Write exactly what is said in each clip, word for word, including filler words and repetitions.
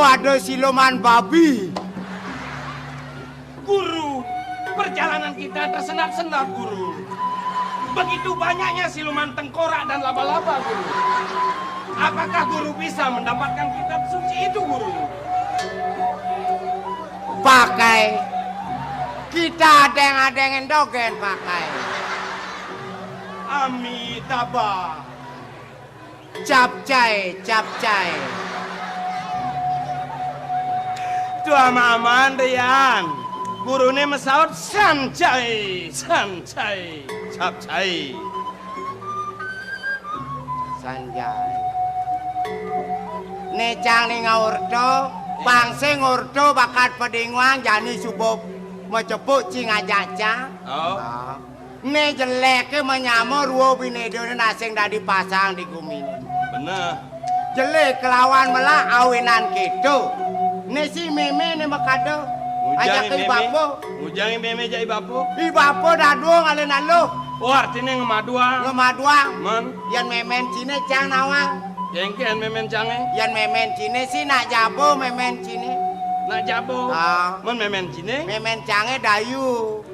Ada siluman babi. Guru, perjalanan kita tersendat-sendat, Guru. Begitu banyaknya siluman tengkorak dan laba-laba, Guru. Apakah Guru bisa mendapatkan kitab suci itu, Guru? Pakai. Kita adeng-adengen dogen pakai. Amitabha. Capcai, capcai. Tuh ama-aman deh, Yan. Gurune masaut sancai, sancai, capcai. Sanjai. Ne cang ning orta, pang sing orta bakat padinguang jani suba macepuk cing ajak cang. Oh. Ah. Ne jeleke manyama rua binedane asing dadi pasang di gumine. Bener. Jelek kelawan melah awinan keto. Ne si meme ne makada. Ngujang ajak i meme. Bapa. Ngujang i meme jak i bapa. I bapa dadua ngalih naluh. Oh, artine ngemaduang. Ngemaduang. Men. Yan memen cine cang nawang. Kengken memen cange. Yan memen cine si nak jabo memen cine. Nak jabo. Ah. Men memen cine. Memen cange dayu.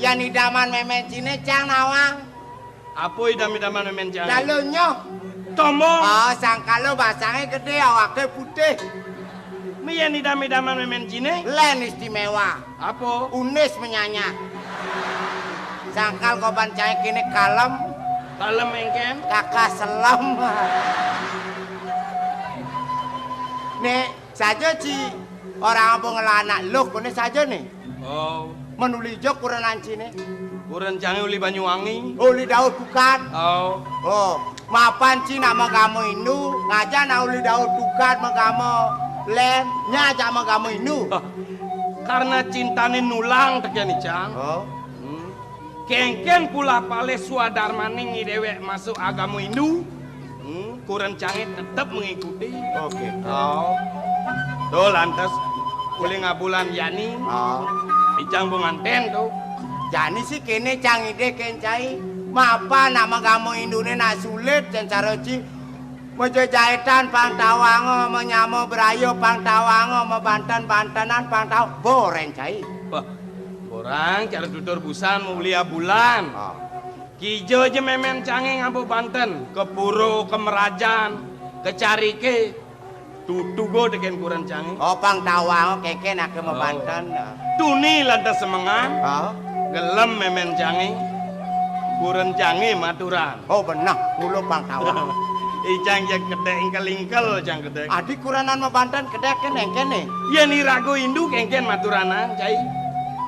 Yan idaman memen cine cang nawang. Apa idam-idaman memen cange? Dalu nyoh. Tombo. Oh, sangkala basange gede, awake putih. Mi yan idam-idaman memen cine? Len istimewa. Apa? Unis menyanya. Sangkal goban cange kene kalem. Kalem engken? Kakah selem. Nek saja ci orang abang ngelanak luh kene saja nih. Oh. Men uli jok kurenan cine. Kuren cange uli Banyuwangi. Uli Daud bukan. Oh. Oh, mapan ci nak magama Hindu, ngajak nak uli Daud bukan magama len, nya ajak magama Hindu. Hah. Karena cintane nulang teken icang. Oh. Hmm. Kengken pula palih swadarmaning dewek masuk agama Hindu. Hmm, kuren cange tetep mengikuti. Oke. Oh. Tuh lantas uli ngabulan jani. Oh. Icang penganten tuh. Jani sih kene cang ide kencai. Mapan nak magama Hindune nak sulit cen cara ci. Majejaetan pang tawanga, manyama braya pang tawanga, mabanten-bantenan pang taw-, boren cai. Wah, orang cara tutur busan mau uli abulan. Ah. Kija ja memen cange ngaba banten, ke pura, ke merajan, ke carike, tutuga teken kuren cange. Oh, pang tawanga kengken ake mabanten. Oh. Tuni lantas semengan, ah, gelem memen cange, kuren cange maturan. Oh, beneh, mula pang tawang. Icang jeg kedek ingkel-ingkel, cang kedek. Adi kurenan mabanten kedek ken engkene. Yen iraga Hindu kengken maturanang, cai.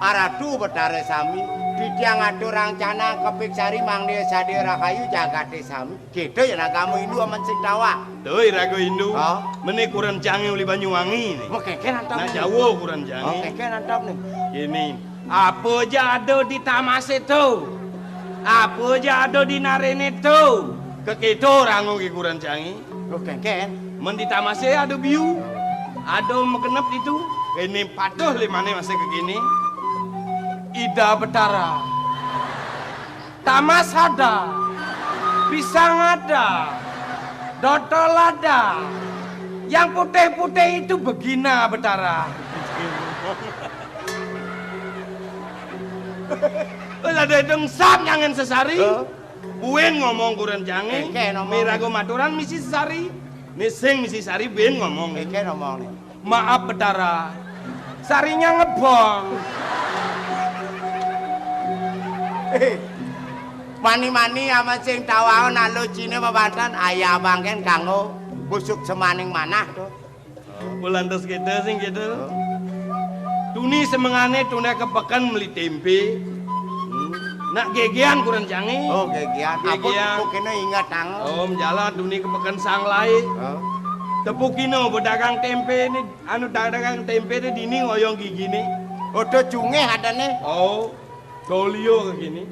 Aratu Betara sami, titiang aturang canang kepik sari mangda sadia rahayu jagate sami. Kita yen agama Hindu amen sing tawang. Tuh, iraga Hindu. Ha? Mene kuren cange uli Banyuwangi ne. Mekengken antap. Nak ne. Jawa kuren cange. Oh, kengken antap ne. Kene. Apa ja ada di tamase to? Apa ja ada di narene to? Kekito rango ki kuren cange. Loh, kengken. Men di tamase ada biu. Ada megenep itu. Kene patuh limane masih kekini. Ida Betara. Tamas ada. Pisang ada. Dotol ada. Yang putih-putih itu begina, Betara. Wis ada dong sap nyangen sesari. Hah? Buin ngomong kuren cange. Engke ngomong. Mirago maturan misi sesari. Ni sing misi sari buin ngomong. Engke ngomong ni. Maaf, Betara. Sarinya ngebong. Eh, mani-mani aman sing tawang nak lu cine mabanten, ayah bangken kanggo busuk semaning manah to. Bulan terus kita sing gitu. Tuni semengane tune ke peken meli tempe. Hmm. Nak gegean kuren cange. Oh, gegean. Apa gegean. Tepuk kena ingat tang. Oh, menjalan tuni ke peken sang lai. Oh. Tepuk kino pedagang tempe ni, anu dagang tempe ni dini ngoyong gigi ni. Oh, to cungeh ada ni. Oh, dolio ke gini.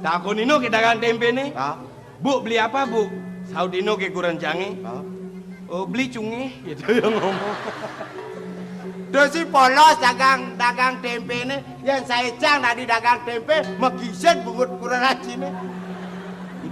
Takon ino ke dagang tempe ni. Ha? "Bu, beli apa, Bu?" Saut ino ke kuren cange. Ha? "Oh, beli cungeh," gitu ya ngomong. Terus si polos dagang, dagang tempe ni, yang saya cang tadi dagang tempe, megiset bungut kuren cine.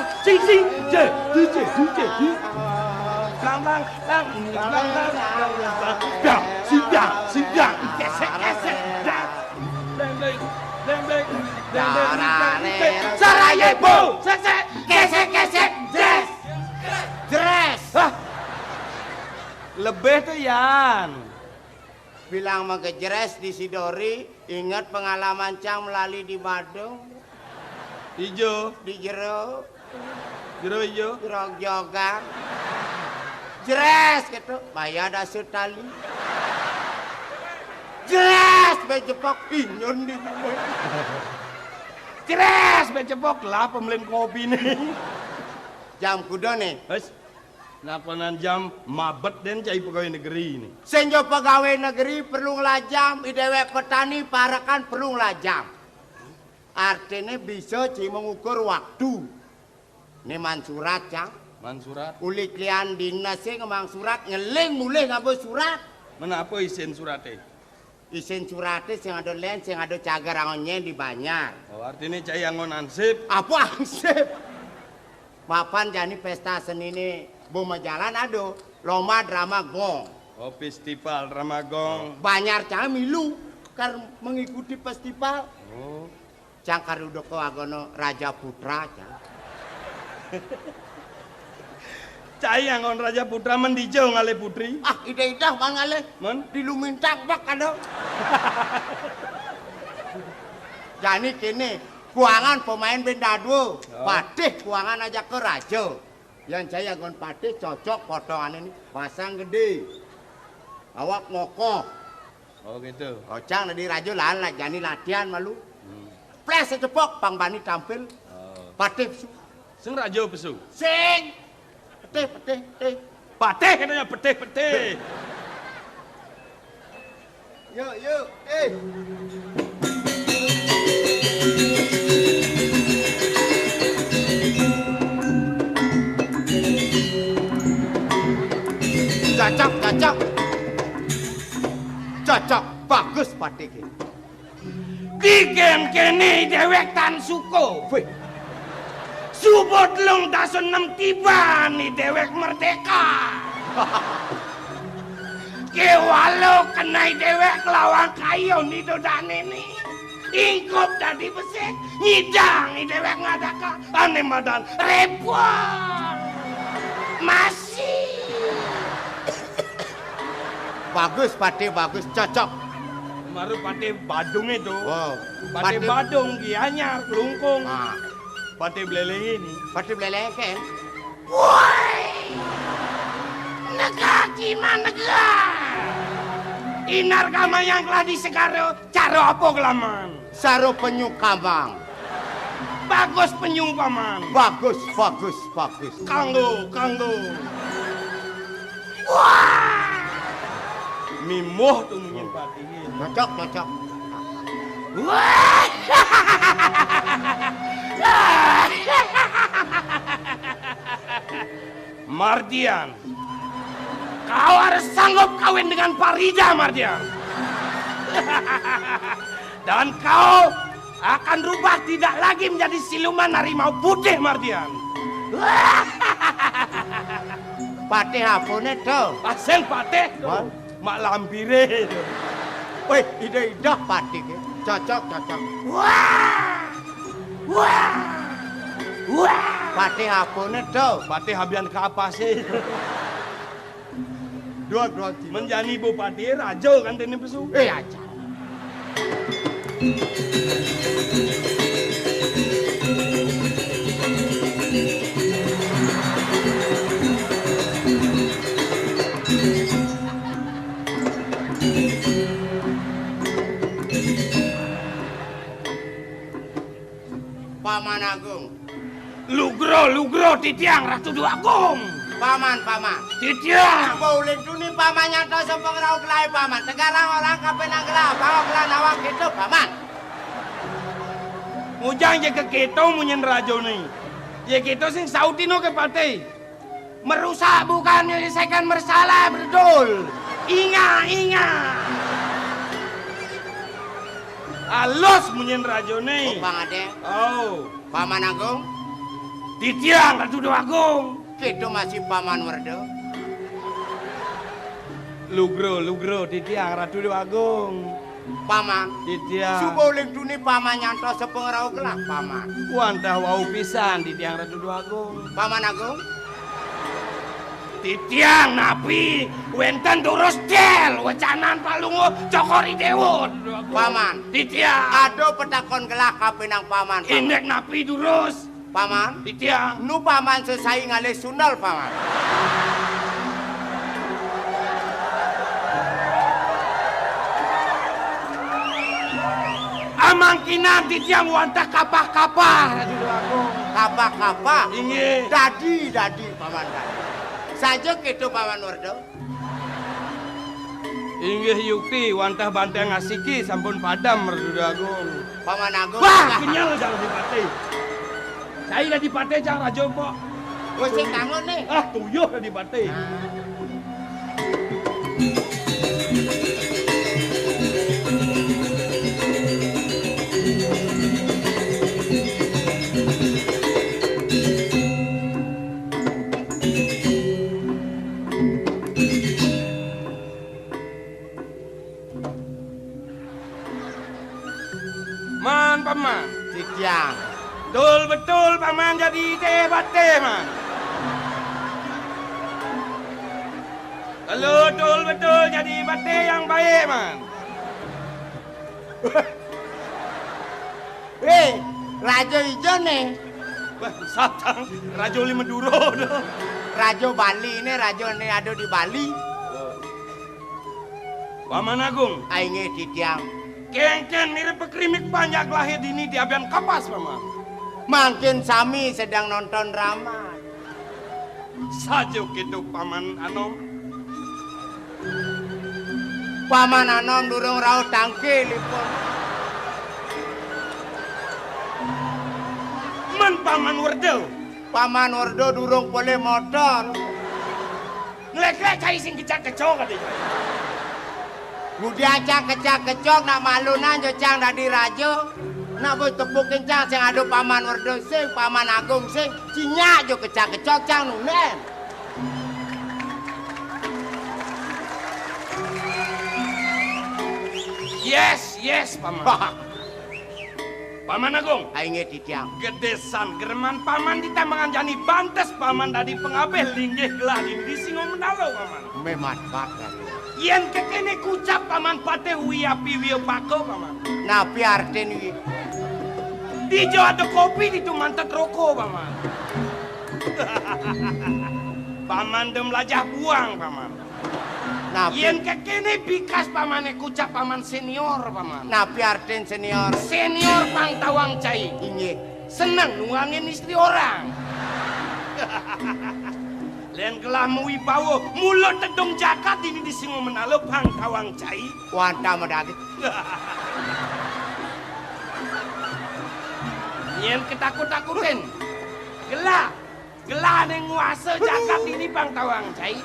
Bang, sing, sing, je, di, je, di, je, di. Bang, bang, bang, bang, bang, bang, bang, bang. Bang, sing, bang, sing, bang. Kesek, kesek, bang. Beng, beng, beng, beng, beng, beng, beng, beng. Sarajevo, sek, sek, kesek, kesek, jes. Jeres. Hah? Lebih to, Yan. Bilang mengejres di Sidori, inget pengalaman cang melali di Badung. Ijo. Di jero. Jero ijo. Jero jogan. Jres gitu, maya dasut tali. Jres, bé jepok, inyun di. Jres, bé jepok, lah pembelin kopi nih. Jam kuda nih. Wes. Nakonan jam mabet dén cai pegawai negeri ini. Sing ja pegawai negeri perlu ngelajam, i déwék petani parekan perlu ngelajam. Artiné bisa cai mengukur waktu. Né maan surat, cang. Maan surat. Uli klian dinas sing maan surat, ngeling mulih nganggo surat. Menapa isin suraté? Isin suraté sing ada lén, sing ada cagar angon nyén di Banjar. Oh, artiné cai anggon ansip. Apa ansip? Mapan jani pesta seniné Bomajalan ada, lomba drama gong. Oh, festival drama gong. Banjar cang milu kar mengikuti festival. Oh. Cang kar udah ke agono Raja Putra, cang. Cai anggon Raja Putra mendija ngalih putri. Ah, ida-ida mangalih. Men? Di Lumintang bak ada. Jani kéné, kuangan pemain bén dadua. Oh. Patih kuangan ajak ke raja. Yang cai anggon patih cocok potongané nih, pasang gedé. Awak ngokoh. Oh, gitu. Ocang dadi raja lan la-, jani latihan malu. Hmm. Ples cepok pang bani tampil. Oh. Patih pesu. Sing raja pesu. Sing. Petih, petih, petih. Patih katanya petih, petih. Yuk, yuk. Eh. Cocok, cocok. Cocok, bagus patih iki. Digén kéné déwék tan suka. Wéh. Suba telung dasa enem tiban i déwék merdéka. Kéwala kenai déwék lawang kayu ni dodané ni. Ingkup dadi besik, nyidang i déwék ngadaka ané madan répot. Masih. Bagus, Patih, bagus, cocok. Kemarin Patih Badung itu. Wow. Patih Patih Badung, Gianyar, Klungkung. Ah. Patih Bleleng ini. Patih Bleleng, kan? Woi! Negak iman negak. Inar kamayang keladi segara, cara apa kelaman? Saro penyu kamang. Bagus penyu, Paman. Bagus, bagus, bagus. Kanggo, kanggo. Wah! Mimuh tuh munyin patihin. Cocok, cocok. Wah! Mardian, kau harus sanggup kawin dengan Farida, Mardian. Dan kau akan rubah tidak lagi menjadi siluman harimau putih, Mardian. Patih apané to? Pasén patih to. Mak lampiré to. Wéh, ida-ida patih ké. Cocok, cocok. Wah! Wah! Wah! Patih apané to? Patih abian kapasé. Dua, dua, tiga. Menjani bupati raja kan dene pesu. Eh, aja. Paman Agung. Lugro, lugro, titiang Ratu Déwa Agung. Paman, paman. Titiang. Coba uling duni paman nyantos sapa ngrauh kelai paman. Tegarang orang kape nang gelah, bawa gelah nawang gitu paman. Mujang je ke kito munyin rajone. Je kito sing sautino ke pate. Merusak bukan menyelesaikan masalah, berdul. Ingat, ingat. Alus munyin rajone. Oh, Bang Ade. Oh. Paman Agung. Titiang Ratu Déwa Agung. Kito masih Paman Werda. Lugro, lugro, titiang Ratu Déwa Agung. Paman. Titiang. Suba uling duni paman nyantos sepengrau gelah, Paman. Wantah wau pisan, titiang Ratu Déwa Agung. Paman Agung. Titiang napi wénten durus cél wecanan Palungguh Cokor I Déwa. Paman. Titiang. Ada petakon gelah kapining paman, Paman. Indik napi durus? Paman. Titiang. Nu paman sesai ngalih sundel, Paman? Amangkinan titiang wantah kapah-kapah, Ratu Déwa Agung. Kapah-kapah? Inggih. Dadi, dadi, Paman, dadi. Saja kéto, Paman Werda. Inggih yukti, wantah banténg asiki sampun padam, Ratu Déwa Agung. Paman Agung. Wah, kenyel Jang Adipati. Cai Adipati Jang Raja Mpok. Wis sing tangon né. Ah, tuyuh Adipati. Man, Paman. Titiang. Betul-betul Paman jadi dé batih, Man. Kalau betul-betul jadi batih yang baik, Man. Wéh, raja ijo né. Wah, satang raja uli Madura to. Raja Bali né, raja né ada di Bali. Paman Agung. Ah, inggih, titiang. Kéngkén mirib pakrimik panjak lahir dini di abian kapas, Paman. Mangkin sami sedang nonton drama. Saja kéto Paman Anom. Paman Anom durung rauh tangkilipun. Men Paman Werda. Paman Werda durung polih motor. Nglék-lék cai sing kecak-kecok ati. Ngudiang cang kecak-kecok nak malunan jo cang dadi raja. Nak bos tepuk kencang sing ada Paman Werda sing, Paman Agung sing, cinyak jo kecak-kecok cang nundén. Yes, yes, Paman. Paman Agung. Ah, inggih titiang. Gedé san greman Paman di Tambangan jani, pantes Paman dadi pangabih linggih gelah di, di Singamendala, Paman. Mémad bak, Raden. Yén kékéné kucap Paman Patih Wiyapi Wiyapaka, Paman. Napi artin wi? Dija ada kopi ditu mantet roko, Paman. Paman dem lajah buang, Paman. Napi? Yén kékéné bikas Pamané kucap Paman senior, Paman. Napi artin senior? Senior pang tawang cai. Inggih. Seneng nuangin istri orang. Lén gelah mawibawa, mula tedung jagat dini di Singamendala pang tawang cai. Wantah madaging. Yén ketakut-takutin. Gelah. Gelah ané nguasa jagat dini pang tawang cai.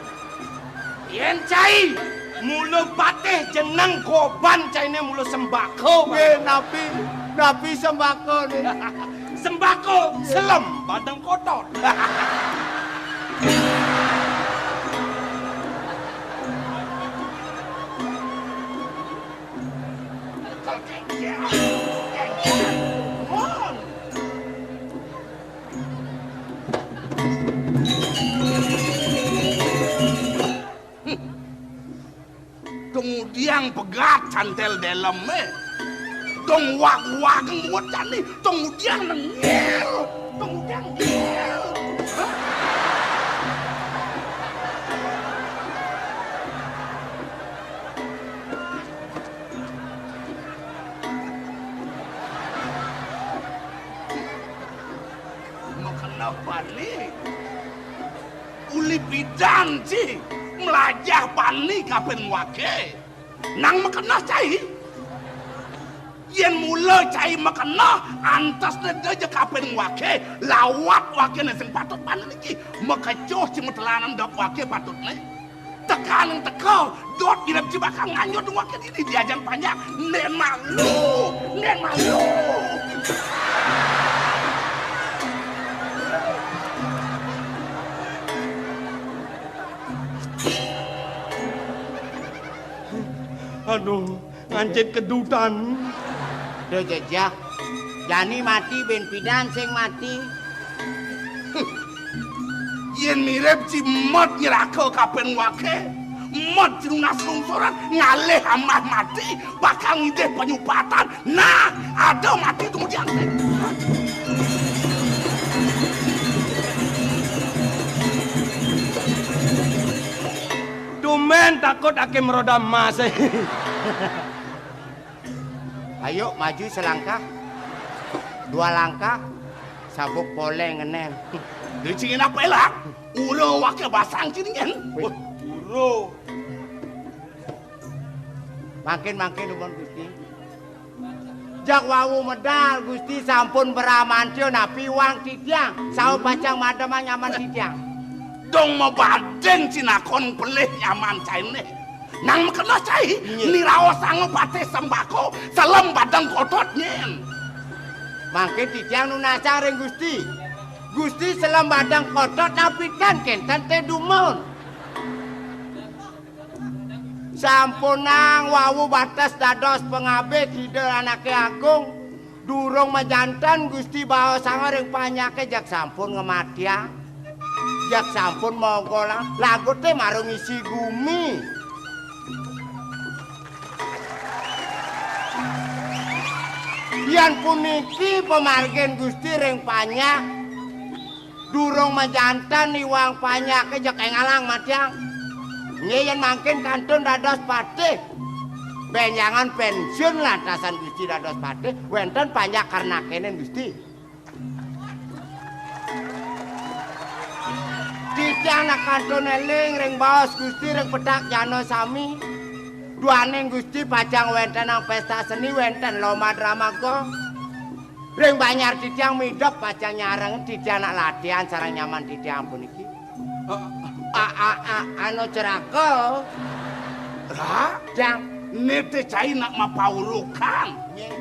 Yén cai, mula patih jeneng goban cainé mula sembako. Nggih, napi, napi sembako né? Sembako, selem, bandeng kotor. Dong udiang pegat cantel delemé. Dong wag-wag ngut jani. Dong udiang nengil. Dong udiang nengil. Makena bani. Uli pidan ci mlajah bani kapin wake. Nang makena cai. Yen mula cai makena, antes neda ja kapin wake, lawat wakene sing patut bani niki. Makecuh ci matelanan dok wake patutne. Tekaning teka, dot irep ci bakal nganjur dong wake dini diajan panjang. Nen malu, nen malu. Aduh, ngancit kedutan. Duh, jejeh. Jani mati, bin pidan sing mati. Yén mirib ci Mot nyeraka kapin waké, Mot ci nunas lungsuran, ngalih amah mati, bakal ngidih panyupatan. Nah, ada mati kemudian. Tumbén takut aké meroda emas. Ayo, maju selangkah, dua langkah, sabuk poleng ngenén. Dicingin apa elak? Ura waké basang cingin. Wih. Wah, ura. Mangkin, mangkin, dumun Gusti. Jak wau medal Gusti sampun bramantya napi wang titiang, saha pacang mademang nyaman titiang. Dong mabading cinakon pelih nyaman cainé. Nang makena cai, inggih, niraosanga patih sembako, selem badeng kotot nyén. Mangkin titiang nunasang ring Gusti. Gusti selem badeng kotot napi tan kénten té dumun. Sampunang wau bates dados pangabih Ida Anaké Agung, durung majanten Gusti baosanga ring panjaké, jeg sampun ngamatiang, jeg sampun mogolang, laguté mara ngisi gumi. Yan puniki pamargin Gusti ring panjak. Durung majanten iwang panjaké jeg éngalang matiang. Nggih, yén mangkin kantun dados patih. Bénjangan pénsiun lantasan Gusti dados patih, wénten panjak karnakéné Gusti. Titiang nak kantun éling ring baos Gusti ring petak jana sami. Duaning Gusti pacang wéntenang pésta seni, wénten lomba drama gong. Ring banjar titiang midep pacang nyarengin titiang nak latihan sareng nyaman titiang puniki. A, a, a, anu ceraka. Ra? Jang. Né té cai nak mapaurukan. Nggih.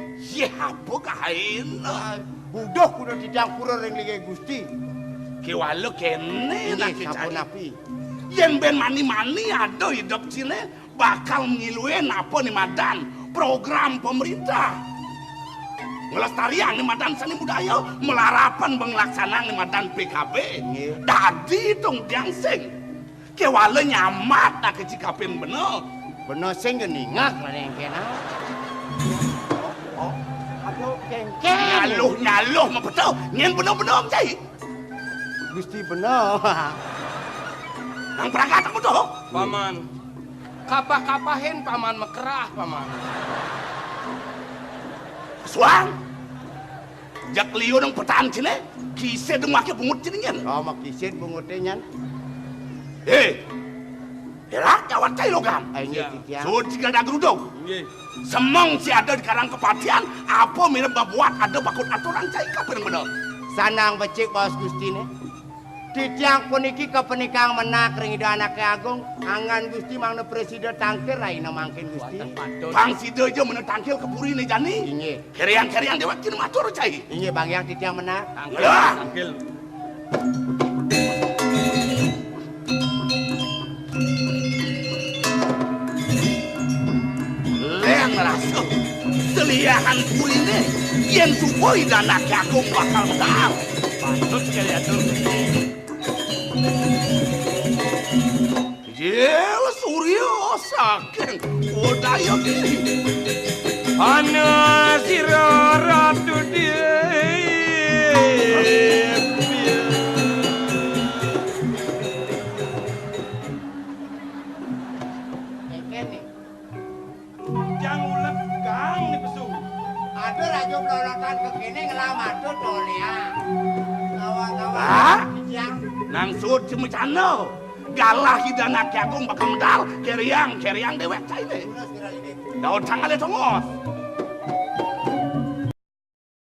Yéh, apa kahaina? Buduh kuda titiang pura ring linggih Gusti. Kéwala kéné. Inggih, nak té cai. Sapunapi? Yén bén mani-mani ada idep ciné, bakal ngiluin apa né madan program pemerintah. Nglestariang né madan seni budaya, malarapan ba nglaksanang né madan P K B. Nggih. Dadi tung tiang sing. Kéwala nyamat nak kecikapin bena. Bena sing geningak lah yang kena. Oh, oh. Aduh, kengkeng. Nyaluh, nyaluh, mapeto. Nyén bena-bena, cai. Gusti bena. Nang perangkat aku tuh. Paman. Kapah-kapahin paman mekerah, paman. Suang. Jak liu nang petan cine, kisid dong wake bungut cine nyen. Oh, makisid bunguté nyen. Eh, erak jawat cai logan. Ai, nggih, iya. Titiang. Sud cigal dagrudung. Nggih. Semeng si ada di karang kepatian, apa mirip babuat ada bakut aturan cai kapan bener. Sanang becik baos Gustine. Titiang puniki kapenikang menak ring Ida Anake Agung, anggan Gusti mangda prasida tangkil rahina mangkin Gusti. Wonten patut. Pang sida ja mena tangkil ka purine jani. Inggih. Keriang-keriang dewek kina matur cai. Inggih, Bang Hyang titiang menak. Tangkil, lah. Tangkil. Leng rasa seliahan purine yen suba Ida Anake Agung bakal medal. Patut sekali atur. Jil Surya saking Udayagiri. Ana sira Ratu Déwi. Jang ulet gang ni pesu. Ada raja pelorotan ke kene ngelam atur to, Lia. Ngawang-ngawang. Hah? Jang. Nang sud cemecana. Galah Ida Anake Agung bakal medal. Keriang, keriang dewek caine. Daun tangale tongos.